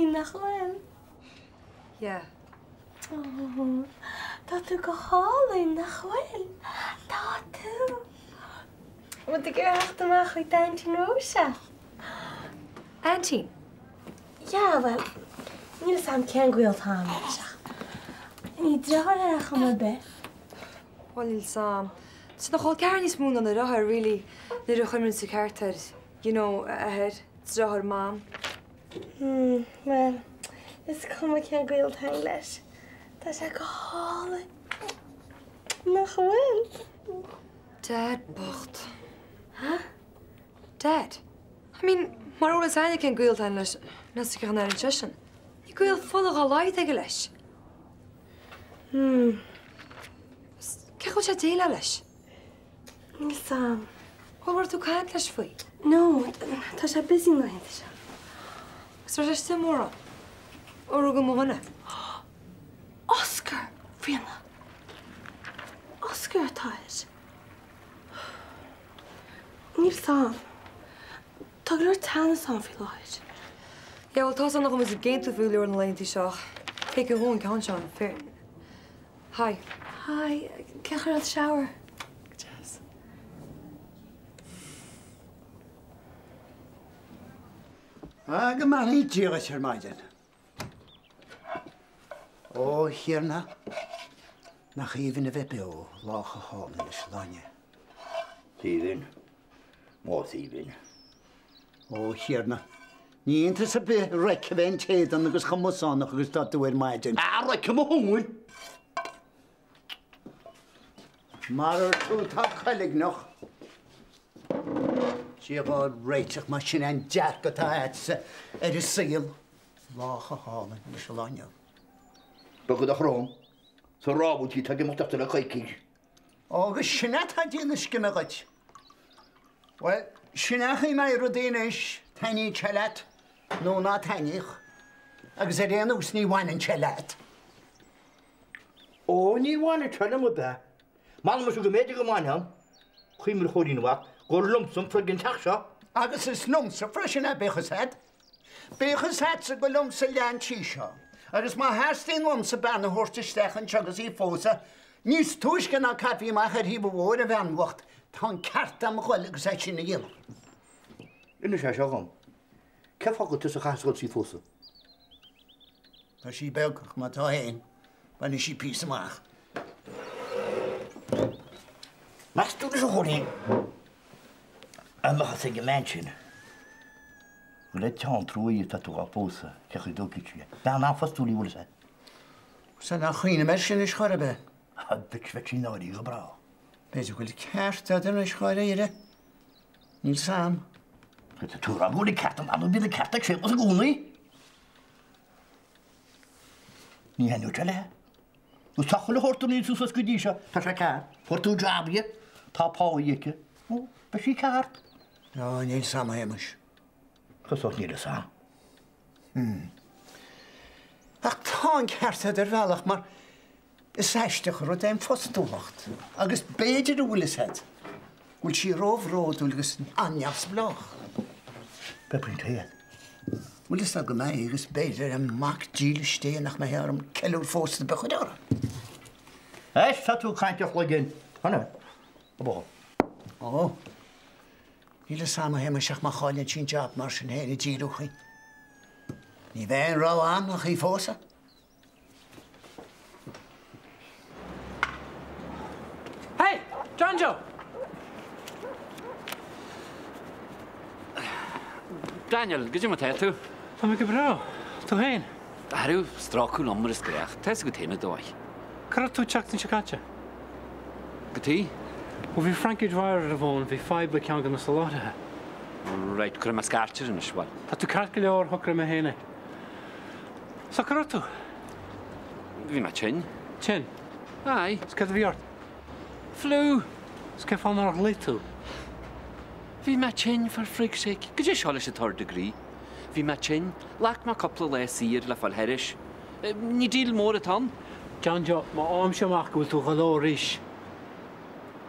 hálainn, nach bhfuil? Yeah. Oh, tá tú go hálainn, nach bhfuil? Tá tú. Bhfuil tú ag iarraidh theacht amach chuig d'aintín Róise? Aintín? Yeah, bhuel, níl 'fhios a'm cén gaol atá a'm leis ach ní deartháir é ar chuma ar bith. Bhuel, níl 'fhios a'm. Tá sé ina chol ceathar níos mó ná ina dheartháir, really, nuair a chuimhníonn tú ceart air. You know, a athair, deartháir Mam. Hmm, bhuel, is cuma cén gaol atá a'inn leis, tá sé go hálainn. Nach bhfuil? Dad bocht. Huh? Dad? I mean, mara bhfuil 'fhios a'inne cén gaol atá a'inn leis, meas tú cén chaoi a n-airíonn seisean? Níl gaol fola dá laghad aige leis. Hmm. Cén chaoi a bhfuil sé ag déileáil leis? Níl 'fhios a'm. Bhuel, an raibh tú ag caint leis faoi? No, tá sé busy na laethanta seo. Agus raibh sé istigh mórán? Ó rugadh mo dhuine? Oscar! Ríona. Oscar atá air. Níl 'fhios a'm. Tá go leor teannas ann faoi láthair. Yeah, bhuel, tá's a'm nach bhfuil muid ag aontú faoi go leor na laethanta seo ach tuigim dhó an ceann seo, in fairness. Hi. Hi, cén chaoi a raibh do shower? Go deas. Ah, go mbeannaí Dia dhuit ar maidin. Ó, a Thiarna, nach aoibhinn a bheith beo, lá chomh hálainn leis an lá inniu. Is aoibhinn, más aoibhinn. Ó, a Thiarna, ní iontas ar bith raic a bheith im t'éadan agus chomh mosánach agus atá tú ar maidin. Ah, raic mo thóin! Marar tú atá coiligneach. Dia dhár réiteach más sin é an dearcadh atá agatsa ar an saol. Lá chomh hálainn leis an lá inniu. Beag do shrón sa rámhaidí atá ag imeacht ort le coicís. Ó, agus sin é atá ag déanamh scime dhuit. Bhuel, sin é an chaoi a mbeidh rudaí anois, taitníodh sé leat nó ná taitníodh, agus ar aon nós ní bhaineann sé leat. Ó, ní bhaineann sé liom ab ea? M'anam muise go mb'fhéidir go mbainfeadh. Cuimhnigh a Chóilín a mhac, gur liomsa an friggin teach seo. Agus is liomsa freisin é, bíodh fhios a'd. Bíodh fhios a'dsa gur liomsa leath an tí seo, agus má theastaíonn uaimse bean a thabhairt isteach anseo agus í a phósadh, níos túisce ná caithfí amach ar thaobh an bhóthair an bhean bhocht, tá an ceart a'm a ghoil agus é sin a dhéanamh. Inis é seo dhom. Cén fáth gur tusa a chaithfeas a ghoil is í a phósadh? Tá sí beag, ach mar atá féin, bainfidh sí píosa amach. Meas tú anois a Chóilín, an mbeadh fhios ag an mbean sin gur le teann trua í atá tú á pósadh, cén chaoi a dtógfaidh sí é? Bean an-phostúil í, bhfuil fhios a'd. Sea, nár chuimhnigh mé air sin anois chor ar bith. Ah, duit, bheadh sí náirithe go breá. B'fhéidir go bhfuil ceart a'd anois dháiríre. Níl 'fhios a'm. Tá tú ag rá go bhfuil an ceart a'm, ar ndóigh bíonn an ceart ag Séamus i gcónaí. Ní thaitneodh sé léi. Agus tá chuile shórt a níos suas go dtí seo, tá sé ceart. Fuair tú jab di, tá pá aici. Ó, beidh sí ceart. Ó, níl 'fhios a'm, a Shéamais. Cosúil níl 'fhios a'm. Hmm. Ach tá an ceart agat ar bhealach mar Is aisteach an rud é an phostúlacht agus b'fhéidir, an bhfuil fhios a'd, go bhfuil sí róbhródúil agus an-neamhspleách. Beidh pointe agat. Bhfuil fhios a'd go mbeidh agus b'fhéidir, an mac dílis Dé nach mbeidh orm ceiliúr phósta a chur orthu. Éist, tá tú ag caint a chloiginn. Fan air. A bhuachaill. Ó, níl fhios a'm a Shéamais ach má chailleann sí an jab mar sin féin i dtír ó shoin. Ní bheidh aon rogha a'm ach í phósadh. Hey! John Joe! Daniel, goidé mar tá tú? Tá mé go breá. Tú féin? Arú, strácadh liom mar is gnách. Tá fhios agat féin an dóigh. Cá raibh tú an tseachtain seo caite? Goidé? Bhuel, bhí Frankie Dwyer ar an bhfón, bhí fadhb le ceann de na soláthraithe. Right, cuirfidh mé scairt air anois, bhuel. Tá tú ceart go leor, shocraigh mé féin é. So cá raibh tú? Bhí mé tinn. Tinn? Aye. Is céard a bhí ort? Flu. Is cén fáth nár ghlaoigh tú? Bhí mé tinn, for frig's sake. Goidé seo leis an third degree? Bhí mé tinn. Ghlac mé cúpla lá saor le fáil thairis. Ní deal mór atá ann. John Joe, má fhaighimse amach go bhfuil tú ag dul dó arís.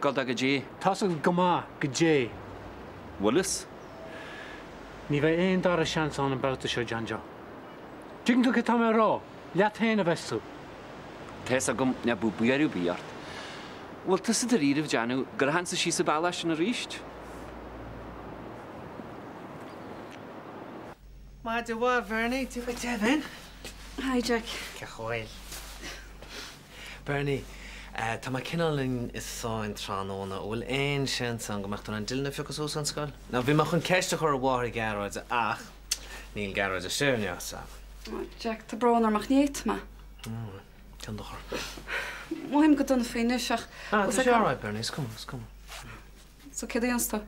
Gabháil dó goidé? Tá's agat go maith goidé. Bhfuil fhios? Ní bheidh aon dara seans ann an babhta seo, John Joe. Dtuigeann tú céard tá mé a rá? Leat féin a bheas tú. Tá fhios agam, ná bíodh buaireamh ar bith ort. Bhfuil tusa dáiríribh ag déanamh go rachainnse síos an bealach sin aríst? Maidin mhaith, Bernie. Dia dhuit, Evan. Hi, Jack. Cén chaoi a bhfuil? Bernie, tá mé cineál i sáinn tráthnóna. An bhfuil aon seans ann go mbeadh tú in ann Dylan a phiocadh suas ón scoil? Now, bhí mé chun ceist a chur ar mháthair Ghearóid ach níl Gearóid istigh inniu, so. Jack, tá brón orm ach ní fhéadfaidh mé. Cén dochar? Mothaím go dona faoi anois ach. Ah, tá sé alright, Bernie, is cuma, is cuma. So céard a dhéanfas tú?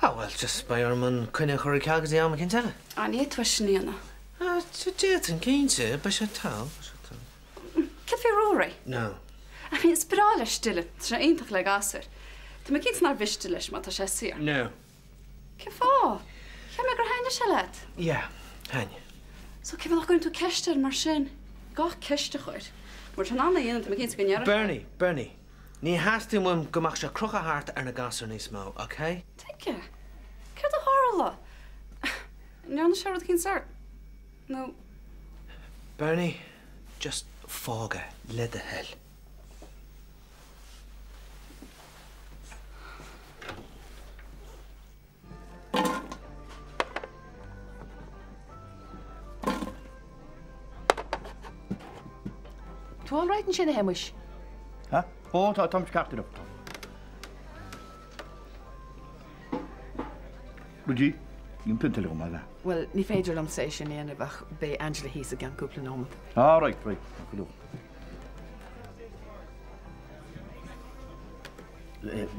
Ah, bhuel, just beidh orm an coinne a chur ar ceal go dtí am eicínt eile. Ah, ní fhéadfá sin a dhéanamh. Ah, d'fhéadfainn, cinnte, beidh sé togha, beidh sé togha. Céard faoi Rory? No. I mean, is breá leis Dylan, tá sé iontach le gasúir. Tá mé cinnte nár mhiste leis má tá sé saor. No. Cén fáth? Cheap mé gur thaitnigh sé leat. Yeah, thaitnigh. So cén fáth nach gcuireann tú ceist air mar sin? Gá ceist a chur. Mura bhfuil sé in ann é a dhéanamh, tá mé cinnte go ndéarfadh sé. Bernie, Bernie. Ní theastaíonn uaim go mbeadh sé ag crochadh thart ar na gasúir níos mó, ok? Tuige? Céard a tharla? An ndearna sé rud eicínt ort? Nó. Bernie, just fág é, le do thoil. Tú all right ansin, a Shéamuis? Ha? Ó, tá, táim ceart enough, tá. Ruidí, níl pionta liom, a bhean. Bhuel, ní féidir liomsa é sin a dhéanamh ach beidh Angela thíos i gceann cúpla nóiméad. Ah, right, right, go leor.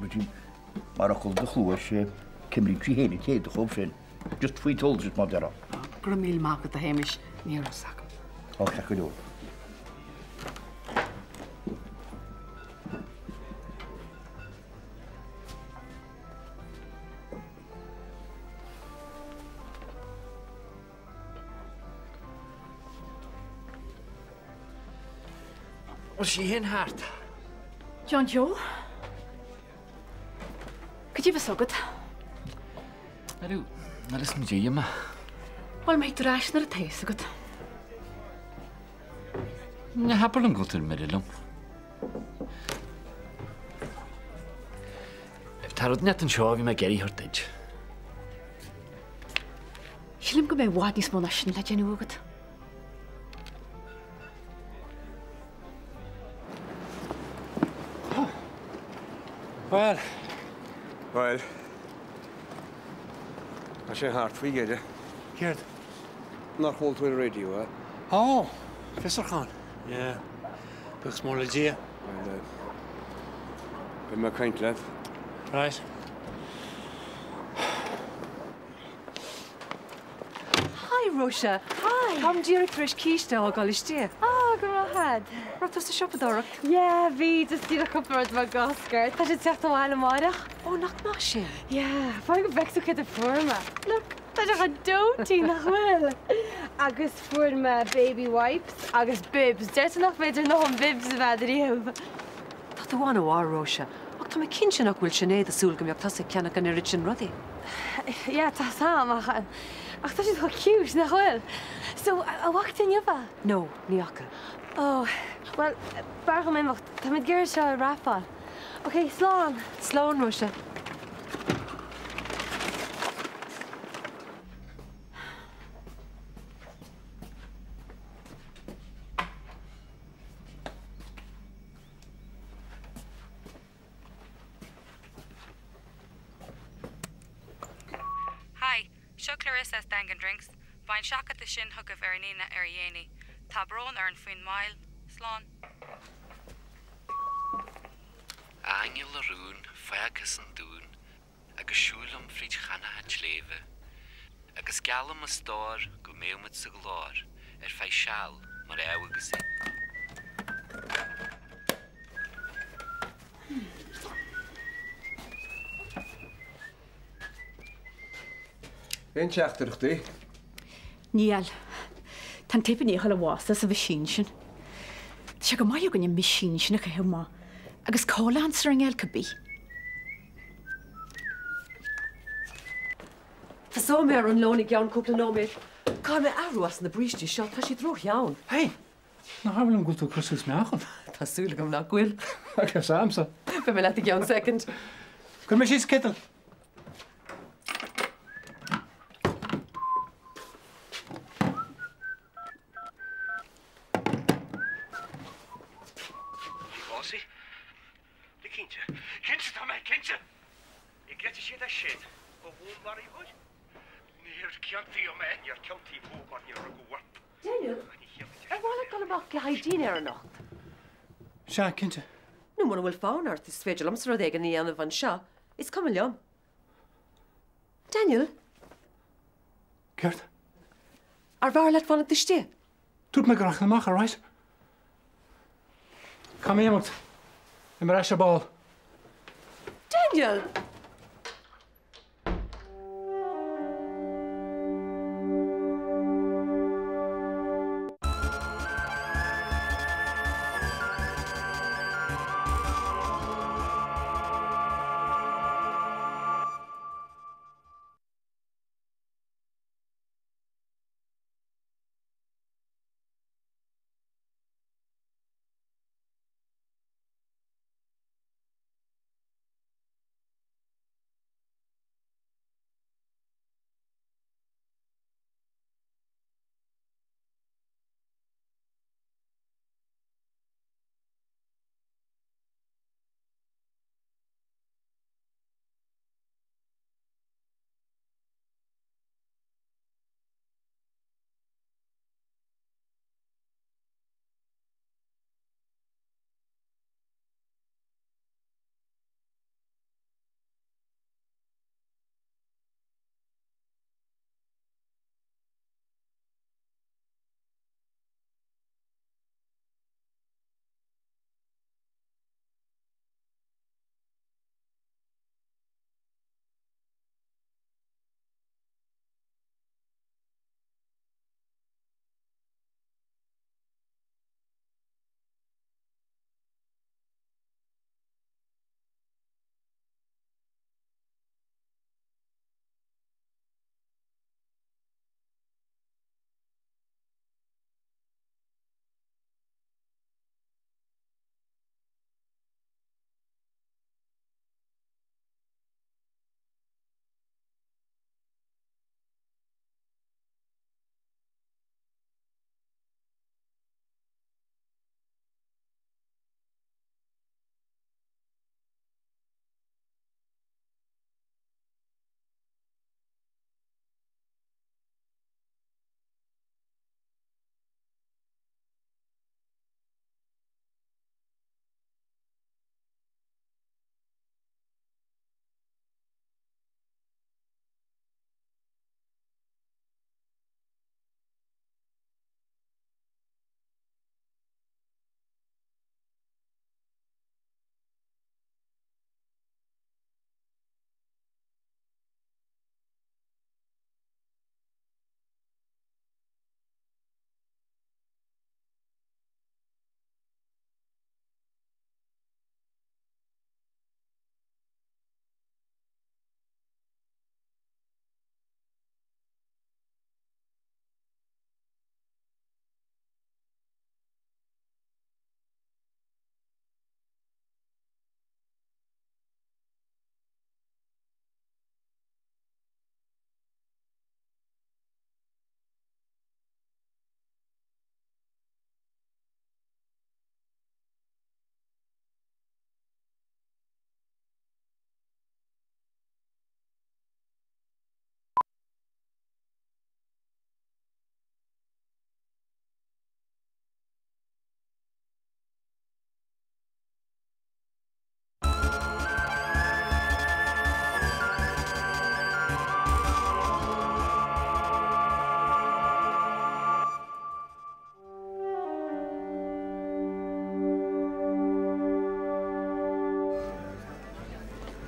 Ruidí, Mar fhocal do chluais, cuimlíonn sí féin an téad chomh sin. Just faoin t-eolas mar déarfá. Go raibh míle maith agat, a Shéamais, ní raibh fhios agam. Ó, ceart go leor. Bhfuil sí féin thart? John Joe? Cad é bhí fhios agat? Arú, nuair is mo dhia mé. Bhuel, mbeidh tú ar ais nuair atá fhios agat. Ná habair liom go bhfuil tú ar mire liom. Tá rud inteacht anseo a bhí mé ag iarraidh a thabhairt duit. Sílim go mbeidh i bhfad níos mó ná sin le déanamh agat. Bhuel. Bhuel. Tá sé thart faoi dheireadh. Céard? Nár chuala tú ar an raidió é? Ó! Fiosrúchán. Yeah. Buíochas mór le Dia. Bhuel, beidh mé ag caint leat. Right. Hi, Róise. Hi. Táim díreach tar éis císte a fhágáil istigh. Ah, go raibh maith agat. Raibh tú sa siopadóireacht? Yeah, bhí, just díreach cúpla rud beag d'Oscar. Tá sé ag teacht abhaile amárach. Ó, nach maith sin? Yeah, fan go bhfeicfidh tú céard a fuair mé. Look, tá sé chomh dainty, nach bhfuil? Agus fuair mé baby wipes agus bibs. Deirtear nach féidir a ndóthain bibs a bheith riamh. Tá tú an-mhaith, Róise, ach tá mé cinnte nach bhfuil Sinéad ag súil go mbeadh tusa ag ceannach an oiread sin rudaí. Yeah, tá 's a'm, ach, ach tá siad chomh cute, nach bhfuil? So, an bhfaca tú inniu é? No, ní fhaca. Oh, bhuel, b'fhearr dhom imeacht, táimid ag iarraidh seo a wrapáil. Ok, slán! Slán, Róise. Hi, seo Clarissa as Daingean Drinks. Beidh an seachadadh sin chugaibh ar an Aoine ar a dhéanaí. Tá brón orainn faoin moill. Slán. A aingeal a rúin, fágtha san dún, Agus siúil liom fríd cheannacha tsléibhe, Agus geallaim a stór go mbeidh muid sa ghlóir Ar feadh seal mar Ádhamh agus Aon teachtaireachtaí? Níl. Tá an téip i ndiaidh a dhul i bhfostú sa mheaisín sin. Tá sé go maith againn an meaisín sin a chaitheamh amach agus cá lean sa ringeáil cibé. Tosóidh mé ar an lón i gceann cúpla nóiméad. Caithfidh mé athrú as na brístí seo, tá siad rótheann. Hey! Nach abair liom go bhfuil tú ag cur suas meáchan? Tá súil agam nach bhfuil. Ach is a'msa. Beidh mé leat i gceann soicind. Cuirfidh mé síos citeal. Básaigh? Cinnte. Cinnte, tá mé cinnte! Gleitear siad as sin ba dhúnmharfóir? Níor ciontaíodh mé, níor ciontaíodh thú mar níor rugadh ort. Daniel, ar mhaith leat dul amach le haghaidh dinnéar anocht? Sea, cinnte. Nó mura bhfuil fonn ort, is féidir liomsa rud éigin a dhéanamh anseo, is cuma liom. Daniel? Céard? Arbh fhearr leat fanacht istigh? Dúirt mé go rachainn amach, alright? Caithfidh mé imeacht. Beidh mé ar ais ar ball. Daniel!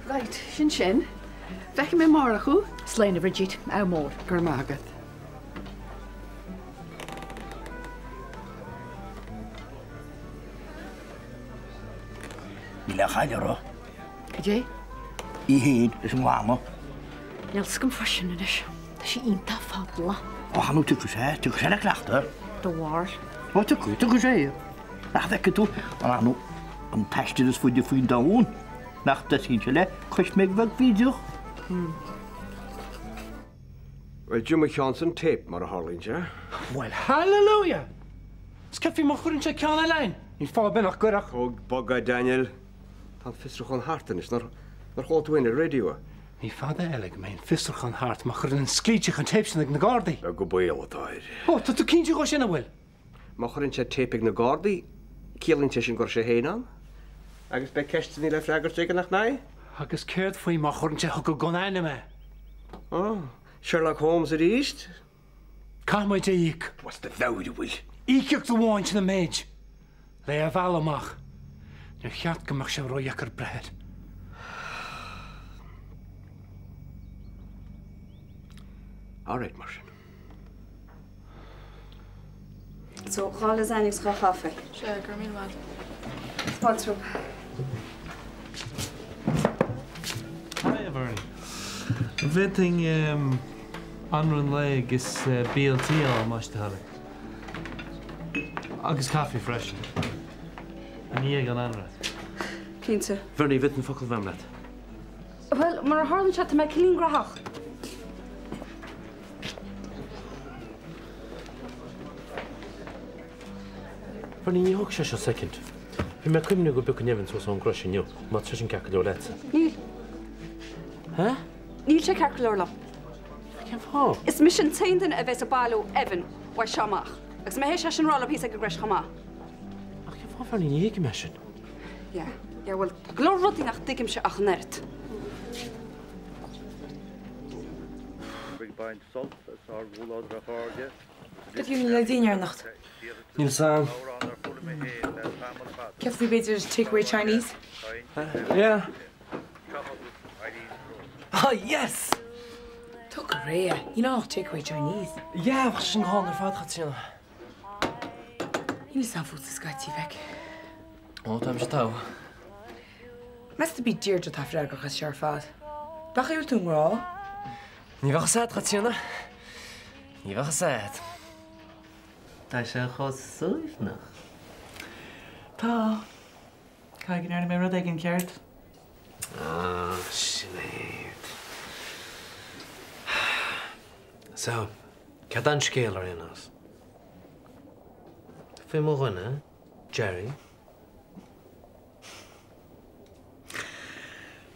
Right, sin sin. Feicfidh mé amárach thú. Slán a Bhridget, ádh mór. Go raibh maith agat. Níl aon chaill uirthi. Cad é? Í féin leis an nglanadh. Níl 's agam fá sin anois. Tá sí iontach fadálach. Ó tharla tiocfaidh sé, tiocfaidh sé le cleachtadh. Do bharúil? Ó tiocfaidh, tiocfaidh sé. Nach bhfeicfidh tú an anú an t-aistear is faide faoin domhan, nach dtosaíonn sé le coisméig bheag bhídeach? Bhuel, d'fhiú mo cheannsa an téip, mar a tharlaíonn sé. Bhuel, hallelujah! Is cad faoi má chuireann sé ceann eile againn? Níl fáth ar bith nach gcuirfeadh. Tóg bog é, Daniel. Tá an fiosrúchán thart anois. Nár chuala tú féin ar an raidió é? Ní fada eile go mbeidh an fiosrúchán thart má chuireann an sclíteach an téip sin ag na Gardaí. Beag an baol atá air. Ó, tá tú cinnte dhó sin, an bhfuil? Má chuireann sé téip ag na Gardaí, ciallaíonn sé sin go raibh sé féin ann. Agus beidh ceisteanna le freagairt aige, nach mbeidh? Agus céard faoi má chuireann sé chucu gan ainm é? Ó, Sherlock Holmes arís? Caithfidh muid é a íoc. As do mheabhair, an bhfuil? Íocaíocht amháin, sin an méid. Le é a mhealladh amach. Níor cheart go mbeadh sé ródheacair breith air. All right, mar sin. So, 2 lasagne agus 2 chaife. Sea, go raibh míle maith. Fáilte romhat. Hi, a Bhernie. An bhféadfainn anraith an lae agus BLT a fháil, más é do thoil é? Agus caife freisin. I ndiaidh an anraith. Cinnte. Bhernie, an bhféadfainn focal a bheith agam leat? Bhuel, mar a tharlaíonn sé, tá mé cineál gnóthach. Bernie, ní thógfaidh sé seo soicind. Bhí mé ag cuimhneamh go bpiocfainn Evan suas ón gcrois inniu, má tá sé sin ceart go leor leatsa. Níl. Hé? Níl sé ceart go leor liom. Cén fáth? Is mise an t-aon duine a bheas ag bailiú Evan uaidh seo amach. Agus mé théis é sin a rá liom thíos ag an gcrois chomh maith. Ach cén fáth, Bernie, ní thuigim é sin. Yeah, yeah, bhuel, tá go leor rudaí nach dtuigimse ach an oiread. Ag baint sult as ár gcomhluadar a chairde. Cad faoi le dinnéar anocht? Níl 's a'm. Cad faoi b'fhéidir takeaway Chinese? Yeah. Ah yes! Tá go réidh. Níl ann ach takeaway Chinese. Yeah, bheadh sin go hálainn ar fad, Chaitríona. Níl 'fhios a'm fútsa scaití, a Mheic. Ó, tá mise togha. Meas tú ab í Deirdre atá freagrach as seo ar fad? Nach bhfuil tú i ngrá? Ní bheadh 'fhios a'd, Chaitríona. Ní bheadh 'fhios a'd. Tá sé chomh suaimhneach. Tá. Caithfidh go ndearna mé rud éigin ceart. Ah, Sinéad. So, cad é an scéal ar aon nós? Faoi mo dhuine, Gerry?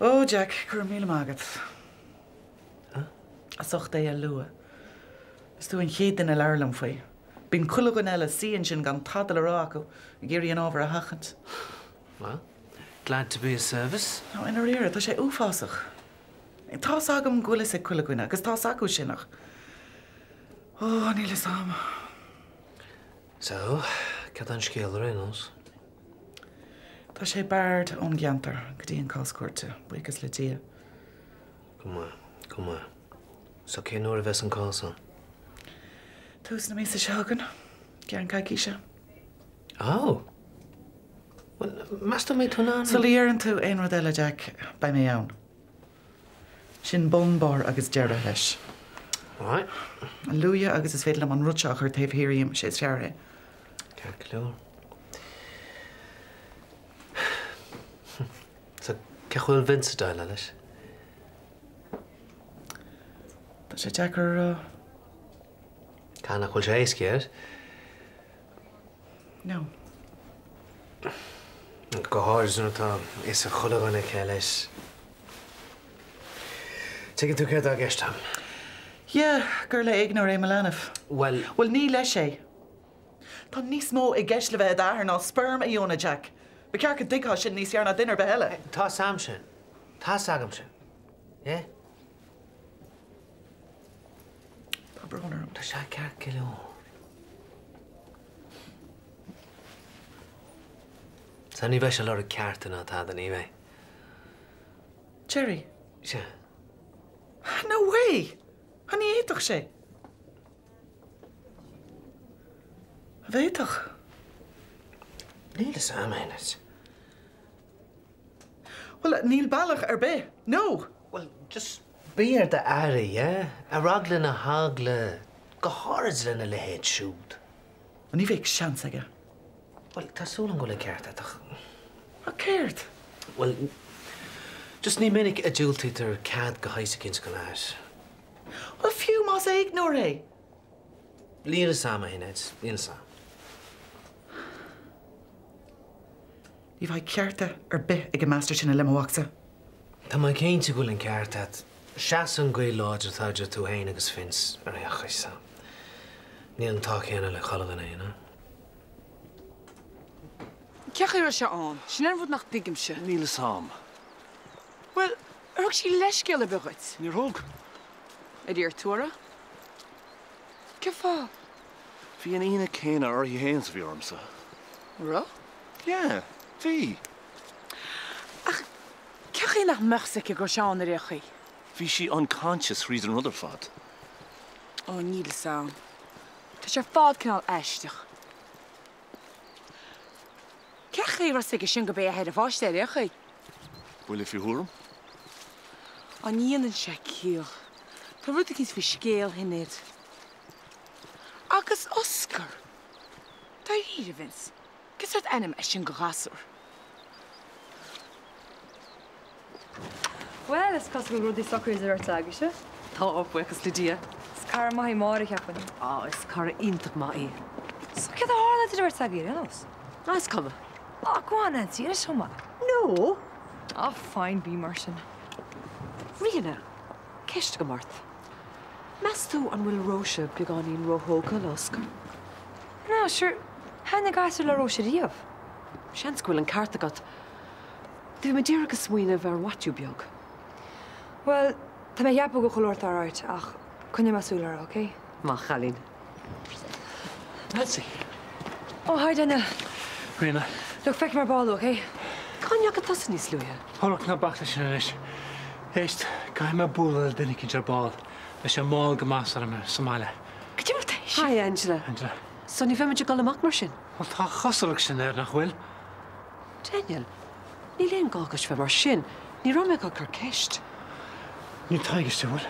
Ó, Jack, go raibh míle maith agat. As ucht é a lua. Is tú an chéad duine a labhair liom faoi. Bíonn chuile dhuine eile suí ansin gan tada le rá acu, ag iarraidh an ábhar a sheachaint. Well, glad to be of service. No, i ndáiríre, tá sé uafásach. Tá's agam go bhfuil fhios ag chuile dhuine, agus tá's acu sin ach. Ó, níl fhios a'm. So, cad é an scéal ar aon nós? Tá sé barred ón gceantar go dtí an cás cúirte, buíochas le Dia. Go maith, go maith. So cén uair a bheas an cás ann? Tús na míosa seo chugainn, i gceann coicíse. Oh! Bhuel, meas tú an mbeidh tú in ann? Sula dheireann tú aon rud eile, Jack, beidh mé ann. Sin bun, barr agus deireadh leis. Right. A luaithe agus is féidir liom an rud seo a chur taobh thiar dhíom, is é is fearr é. Ceart go leor. So, cén chaoi a bhfuil Vince ag déileáil leis? Tá sé deacair a rá. Caithfidh nach bhfuil sé éasca air? No. Go háirid nuair atá fhios ag chuile dhuine cé leis. Tuigeann tú céard atá i gceist agam? Yeah, gur le éigneoir é mo leanbh. Bhuel. Bhuel, ní leis é. Tá níos mó i gceist le bheith i d'athair ná sperm a dheonadh, Jack. Ba cheart go dtuigfeá sin níos fearr ná duine ar bith eile. Tá's a'm sin. Tá's agam sin. Yeah? Tá brón orm. Tá sé ceart go leor. So ní bheidh sé ag lorg cearta ná tada, ní bheidh? Gerry. Sea. No way! Ní fhéadfadh sé. An bhféadfadh? Níl fhios a'm, Innes. Bhuel, níl bealach ar bith. No! Bhuel, just bí ar d'aire, yeah? Ar eagla na heagla. Go háirid lena leithéid siúd. Ní bheidh seans aige. Bhuel, tá súil agam go bhfuil an ceart agat ach. Ach céard? Bhuel, just ní minic a diúltaítear cead do shaghas eicínt den fhear. Bhuel, fiú más éigneoir é. Níl fhios a'm, a Shinéad, níl fhios a'm. Ní bheidh cearta ar bith ag an mbastard sin i leith mo mhacsa. Tá mé cinnte go bhfuil an ceart agat. Seasann an gaol láidir atá idir tú féin agus Vince ar aon chaoi so. Níl an t-ádh céanna le chuile dhuine, you know. Cén chaoi a raibh sé ann? Sin é an rud nach dtuigimse. Níl fhios a'm. Bhuel, ar thug sí leithscéal ar bith dhuit? Níor thug. Ar iarr tú uirthi? Cén fáth? Bhí an ionadh céanna uirthi fhéin is a bhí ormsa. Raibh? Yeah, bhí. Ach cén chaoi nach mbeadh fhios aici go raibh sé ann ar aon chaoi? Bhí sí unconscious thríd an rud ar fad. Ó, níl fhios a'm. Tá sé ar fad cineál aisteach. Cén chaoi a raibh fhios aige sin gurb é athair an pháiste ar aon chaoi? Buille faoi thuairim? Á, ní dhéanann sé ciall. Tá rud eicínt faoi scéal Shinéad. Agus Oscar! Dáiríre, Vince, cén sórt ainm é sin do ghasúr? Bhuel, is cosúil go bhfuil rudaí socair idir bheirt agaibhse. Tá, buíochas le Dia. Is cara maith í Máire, cheapfainn. Á, is cara iontach maith í. So céard a tharla idir bheirt agaibh ar aon nós? Á, is cuma. Á, go on, Nancy, inis dom. No! Á, fine, bí mar sin. Ríona, ceist agam ort. Meas tú an bhfuil Róise beagáinín róthógtha le Oscar? No, sure, thaitin gasúir le Róise riamh. Seans go bhfuil an ceart agat. Bhí mé díreach ag smaoineamh ar Mhaitiú beag. Bhuel, tá mé a cheapadh go chuile shórt atá right, ach coinneoidh mé súil orthu, ok? Maith chailín. Nancy! Oh, hi Daniel. Ríona. Look, feicfidh mé ar ball thú, ok? Cá ndeachaigh tusa níos luaithe? Oh look, ná bac leis sin anois. Éist, caithfidh mé bualadh le duine eicínt ar ball. Beidh sé mall go maith orm sa mbaile. Cad é mar tá sé? Hi Angela. Angela. So ní bheimid ag dul amach mar sin? Bhuel, tá a chosúlacht sin air, nach bhfuil? Daniel, níl aon gá duit bheith mar sin. Ní raibh mé ag cur ceist. Níl Tadhg istigh, bhfuil?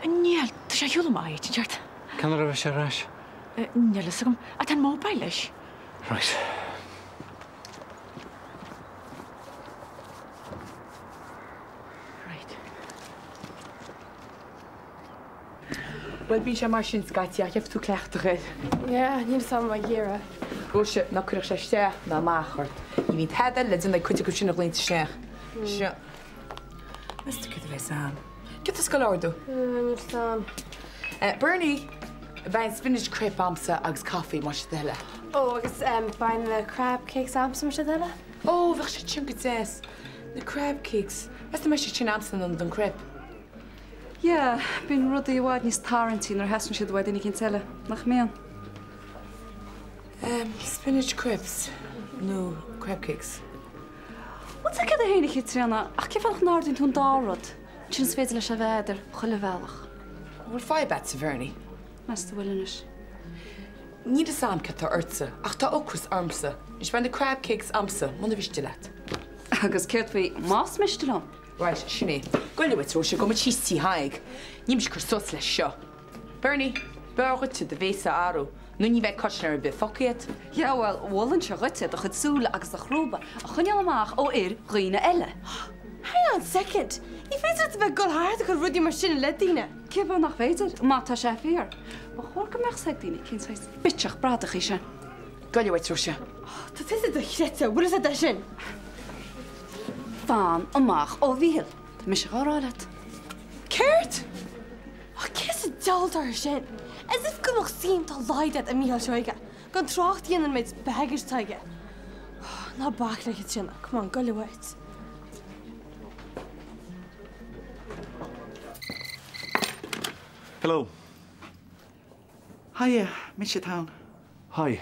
Níl, tá sé ar shiúl amach áit inteacht. Cén uair a bheidh sé ar ais? Níl fhios agam. Ach tá an mobile leis. Right. Right. Bhuel, bíonn sé mar sin scaití ach gheobhaidh tú cleachtadh air. Yeah, níl fhios a'm ag iarraidh. Róise, ná cuirfeadh sé isteach ná amach ort. Ní bhíonn tada eile le déanamh ag cuid acu sin a ghlaonns isteach. Seo. Meas tú céard a bheas ann? Céard atá tú ag goil a ordú? Níl fhios a'm. Bernie, beidh an spinach crepe a'msa agus coffee, más é do thoil é. Ó, agus beidh na crab cakes a'msa, más é do thoil é. Ó, bheadh siad sin go deas. Na crab cakes. Meas tú an mbeidh siad sin a'msa nó don crepe? Yeah, bíonn rudaí i bhfad níos tarraingtí nuair a theastaíonn siad uaidh duine eicínt eile, nach mbíonn? Em, spinach crepes nó crab cakes? Bhuel, tá céad a haon a Chaitríona, ach cén fáth nach n-ordaíonn tú an dá rud? Ansin is féidir leis a bheith agat ar chuile bhealach. An bhfuil fadhb a'dsa, Bhernie? Meas tú bhfuil anois? Níl fhios a'm céard tá ortsa, ach tá ocras ormsa. Anois beidh na crab cakes a'msa, muna mhiste leat. Agus céard faoi más miste liom? Right, sin é. Goile uait, Róise, gabhfaidh muid síos tí Thaidhg. Níl mise ag cur suas leis seo. Bernie, b'fhearr dhuitse do bhéasa a athrú, nó ní bheidh custaiméir ar bith fágtha agat. Yeah, bhuel, mholfainnse dhuitse do chuid súl agus do chrúba a choinneáil amach ó fhir dhaoine eile. Hang on second! Ní féidir leat a bheith ag dul thart ag cur rudaí mar sin i leith daoine. Cén fáth nach féidir? Má tá sé fíor, ba chóir go mbeadh 's ag daoine cén saghas bitseach bradach í sin. Goile uait, Róise. Tá tusa dochreidte, bhfuil fhios agat é sin? Fan amach ó Mhícheál. Tá mise dhá rá leat. Céard? Ach cé sa diabhal atá air sin? As if go mbeadh suim dá laghad agat i Mícheál Seoige, gan trácht a dhéanamh ar an méid baggage atá aige. Ná bac le Caitríona, come on, goile uait. Hello. Hiya, mise atá ann. Hi.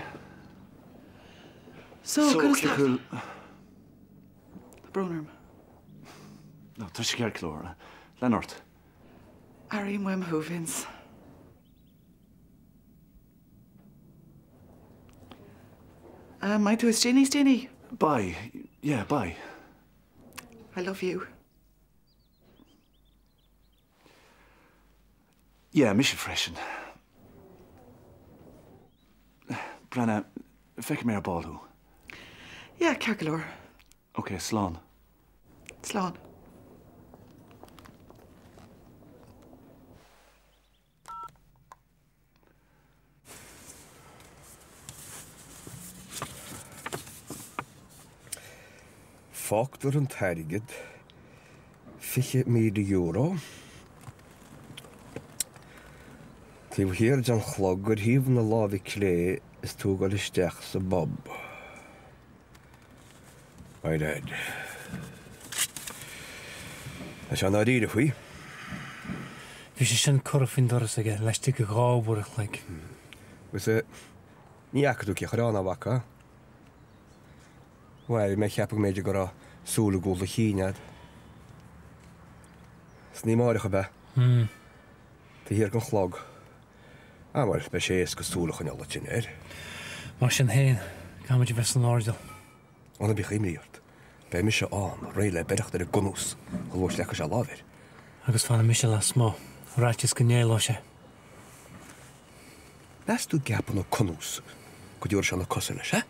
So, So, conas tá? cén Tá brón orm. No, tá sé ceart go leor. Lean ort. Airím uaim thú, Vince. An mbeidh tú istigh níos déanaí? Beidh, yeah, beidh. I love you. Yeah, mise freisin. Breathnaigh, feicfidh mé ar ball thú. Yeah, ceart go leor. Ok, slán. Slán. Fágtar an t-airgead, €20,000, taobh thiar den chlog ar thaobh na láimhe clé is tú ag dul isteach sa bpub. My dad. Tá sé ndáiríre faoi. Bhí sé sin curtha faoin doras aige laistigh de dha uair a chloig. Agus ní fhaca tú cé chuir ann, an bhfaca? Bhuel, bhí mé ag ceapadh go mb'fhéidir go raibh súil i gcúl do chinn a'd. Is ní amáireach ab ea? Hmm. Taobh thiar den chlog. Ah, bhuel, beidh sé éasca súil a choinneáil duit sin air. Mar sin féin, caithfimid a bheith san airdeall. Ó ná bíodh imní ort. Beidh mise ann, réidh le beireacht ar an gcunús, chomh luath is a leagfaidh sé lámh air. Agus fanfaidh mise lasmuigh, ar fhaitíos go n-éalóidh sé. Meas tú an gceapann an cunús go dtabharfaidh sé na cosa leis, eh?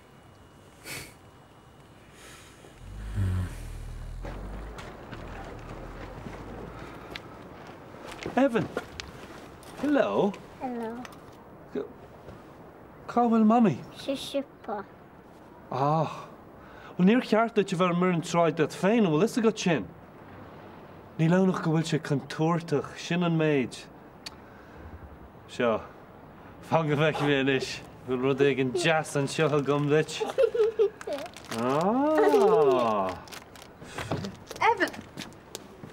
Evan! Hello! Hello. Cá bhfuil Mamaí? Sa siopa. Ah. Bhuel, níor cheart duit a bheith amuigh ar an tsráid duit féin, an bhfuil fhios agat sin? Níl ann ach go bhfuil sé contúirteach, sin an méid. Seo. Fan go bhfeicfidh mé anois. Bhfuil rud éigin deas anseo agam duit? Ah! Evan!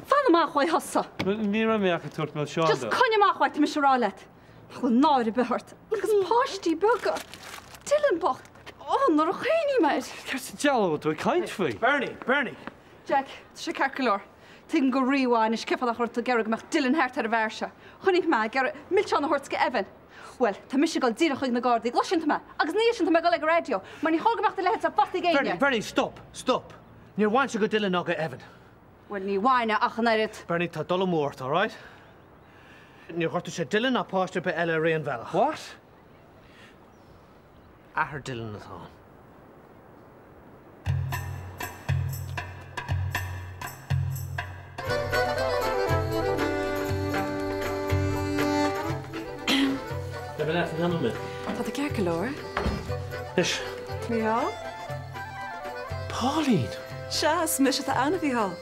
Fan amach uaidh thusa! Ní raibh mé ach ag tabhairt milseáin dó. Just coinnigh amach uait, tá mise a rá leat. Nach bhfuil náire ar bith ort. Agus páistí beaga. Dylan bocht. Ó, nuair a chuimhním air. Céard sa diabhal a bhfuil tú ag caint faoi? Bernie! Bernie! Jack, tá sé ceart go leor. Tuigim go rímhaith anois cén fáth nach raibh tú ag iarraidh go mbeadh Dylan thart ar an bhfear seo. Chonaic mé ag iarraidh milseán a thabhairt do Evan. Bhuel, tá mise ag dul díreach chuig na Gardaí, gcloiseann tú mé? Agus ina dhiaidh sin tá mé ag dul ag an raidió, mar ní chóir go mbeadh do leithéid-se faighte ag éinne. Bernie, Bernie, stop! Stop! Níor bhain sé go Dylan ná go Evan. Bhuel, ní bhainfeadh ach an oiread. Bernie, tá dul amú ort, all right? Níor ghortaigh sé Dylan ná páiste ar bith eile ar aon bhealach. What? Athair Dylan atá ann. Tá tú ceart go leor. Anois. Mícheál? Pauline! Sea, is mise atá ann, a Mhícheáil.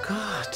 God!